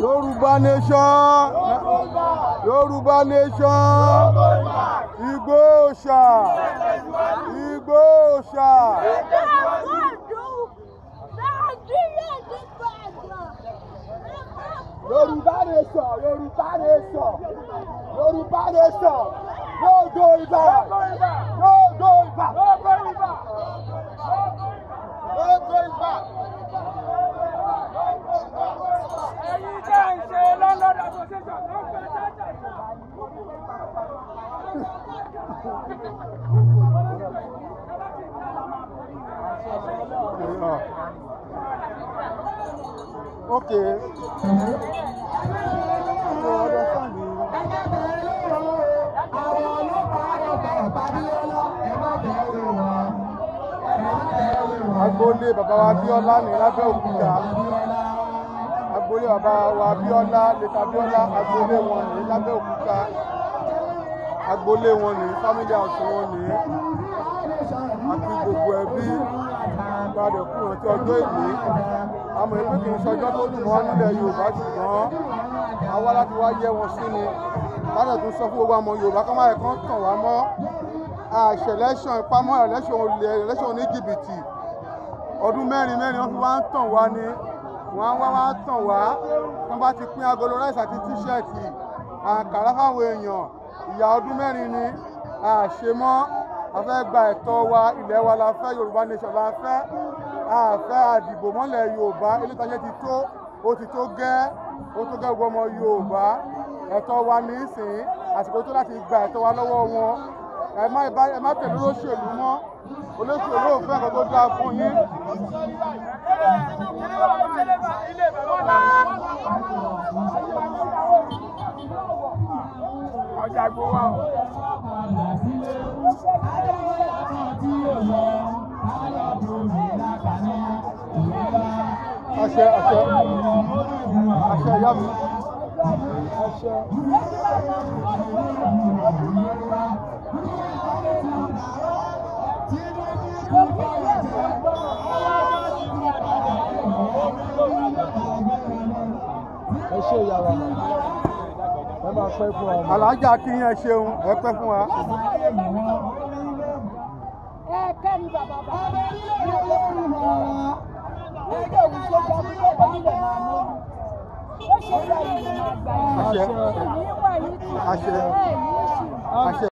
Yorùbá nation, Yorùbá nation, Ìgbò Òòṣà, Ìgbò Òòṣà. Yorùbá nation, Yorùbá nation, Yorùbá nation, no going back, no going back, no going back, no going back. Ẹ̀yin tẹ́ ń ṣe Landlord Association ló ń pẹ́ chájà. Okay. So understand the agboolé bàbá wa Abíọ́lá ní l'Abẹ́òkúta. Agboolé bàbá wa Abíọ́lá, lẹ́tà Abíọ́lá, agboolé wọn ní l'Abẹ́òkúta. Agboolé wọn ní, family house wọn ní. Àti gbogbo ẹbí gbadẹ̀ kú rántí ọjọ́ ìní. Àmọ́ ẹgbẹ́ kì í ṣọjọ́ tó dùn mọ́ nílẹ̀ Yorùbá, ṣùgbọ́n àwa láti wá yẹ wọn sí ni. Kádẹ̀ tún sọ fún gbogbo àwọn Yorùbá kọ́ máa kàn tàn wá mọ́. Àṣẹ election ìpamọ́, election olè, election oníjìbìtì. Ọdún mẹ́rin mẹ́rin wọ́n fi wá ń tàn wá ni. Wọ́n á wá tàn wá. Wọ́n bá ti pín agolo ráìsì àti tíṣẹ̀tì, àǹkárá fáwọn èèyàn. Ìyà ọdún mẹ́rin ni àṣemọ́. A fẹ́ gba ẹ̀tọ́ wa, ilẹ̀ wa la fẹ́, Yorùbá nation la fẹ́. A fẹ́ àdìbò mọ́lẹ̀ Yorùbá, eléyìí ti tó, ó ti tó gẹ́, ó tó gẹ́ gbogbo ọmọ Yorùbá. Ẹ̀tọ́ wa ní ìsìn, àsìkò tó láti gba ẹ̀tọ́ wa lọ́wọ́ wọn. Ẹ má tẹ̀lé olóṣèlú mọ́, olóṣèlú ò fẹ́ nǹkan tó dáa fún yín. Ọjà gbowó àwọn. Àṣẹ, àṣẹ, àṣẹ ìyá mi. Àṣẹ. Ẹ ṣe ìyá wa, ẹ máa pẹ́ fún wa. Alájà kí yín, ẹ ṣeun, ẹ pẹ́ fún wa. Ẹ kẹ́rin bàbá bàbá. Nígbà wo ṣe gba nílé nílẹ̀ máa mú? Ó ṣe gba ìlú máa gbà yín. Àṣẹ. Ìní wà yín tì. Àṣẹ. Ẹ ní sùn. Àṣẹ.